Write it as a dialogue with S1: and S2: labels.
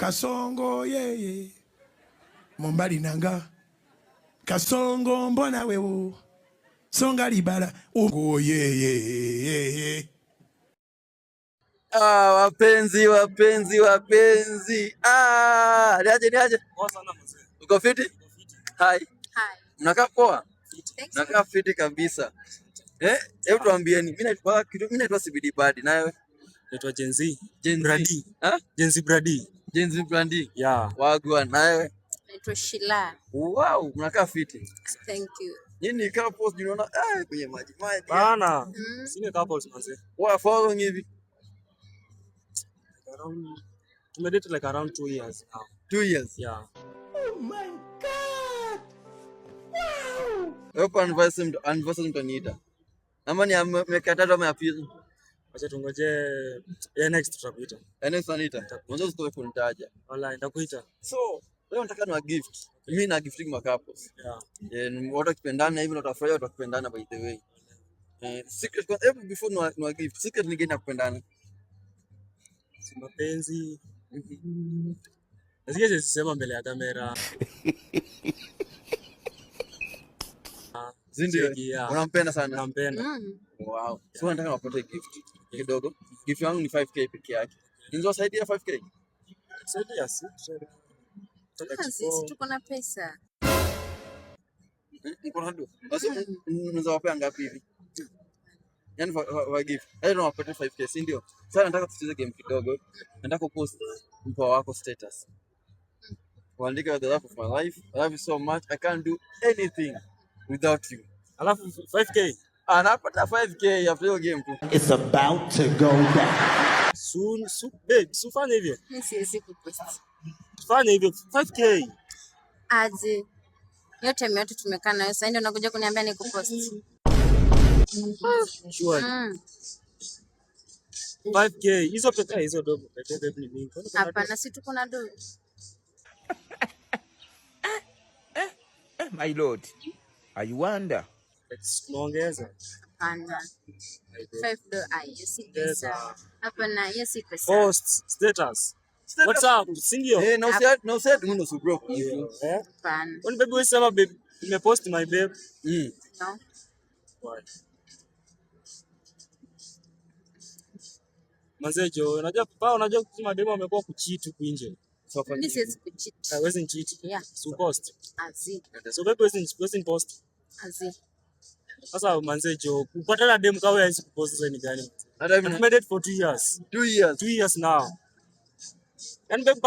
S1: Kasongo yeye mombali nanga Kasongo mbona wewo songa libala ugo yeye.
S2: Ah, wapenzi wapenzi wapenzi. Ah, niaje niaje?
S3: Poa sana mzee.
S2: Uko fiti? Hi.
S4: Hi.
S2: Mnakaa poa?
S4: Thanks.
S2: Mnakaa fiti kabisa. Eh, hebu tuambieni. Mimi naitwa CBD Badi nawe?
S3: Naitwa Gen Z.
S2: Gen Z.
S3: Brandi.
S2: Ha?
S3: Gen Z Brandi.
S2: Gen Z Brandi.
S3: Yeah.
S2: Wagwan nawe?
S4: Naitwa Sheila.
S2: Wow, mnakaa fiti.
S4: Thank you.
S2: Nyinyi ni couples, unaona ah, kwenye maji maji.
S3: Bana.
S4: Mm.
S3: Sini couples manze.
S2: Wa following hivi.
S3: Around tumedate like around 2 years now.
S2: 2 years.
S3: Yeah.
S2: Hapo anniversary mtaniita. Ama ni ya miaka 3 ama ya pili?
S3: Acha tungoje yeah, next tutakuita.
S2: Yaani utaniita. Unaweza usitoe kunitaja.
S3: Wallahi nitakuita.
S2: So, leo nataka ni gift. Mimi na gifting ma couples.
S3: Yeah.
S2: Eh, watu wakipendana hivi na watafurahia watu wakipendana by the way. Eh, secret kwa hebu before ni gift. Secret ni gani ya kupendana?
S3: Si mapenzi. Nasikia sisema mbele ya kamera.
S2: Si ndio?
S3: Cheki, yeah.
S2: Unampenda sana.
S3: Nampenda.
S4: Mm.
S2: Wow. So nataka niwapatie gift kidogo. Gift yangu ni 5K peke yake. Inaweza 5K?
S3: Saidia si.
S4: Ah, sisi tuko na pesa.
S2: Eh, mko na do. Basi mnaweza wapea ngapi hivi? Yaani wa gift. Yaani tunawapatia 5K, si ndio? Sasa nataka tucheze game kidogo. Nataka kupost mpoa wako status. Uandike "The love of my life. I love you so much. I can't do anything without you."
S3: Alafu 5K.
S2: Anapata 5K after hiyo game tu.
S5: It's about to go down.
S3: Soon, su, babe, su fanya hivyo.
S4: Mimi siwezi kupost.
S3: Fanya hivyo 5K.
S4: Aje. Yote yote tumekaa nayo sasa ndio unakuja kuniambia nikupost.
S3: Sure. 5K. Hizo pesa hizo dogo. Pesa babe ni mingi. Kwani kuna
S4: Hapana, si tuko na do.
S6: My lord, I wonder.
S3: Tunaongeza.
S4: Hapana. 5 do ai, hiyo si pesa. Hapana, hiyo si pesa.
S3: Post status. WhatsApp, si ndio?
S2: Eh, na usiadd mimi ndo bro.
S3: Eh?
S4: Hapana.
S3: Kwani baby wewe sema babe, nimepost my babe.
S4: No.
S3: Why? Manze jo, unajua pa unajua kusema demo amekuwa kucheat huku nje.
S2: So
S4: Mimi siwezi kucheat.
S3: Hawezi cheat.
S4: Yeah.
S3: So post.
S4: Azi.
S3: So baby huwezi post.
S4: Azi.
S3: Sasa manze jo, kupatana demu kama wewe hawezi kupost sasa ni gani?
S2: Hata hivi
S3: Tumedate for 2 years.
S2: 2 years.
S3: 2 years now. Yaani babe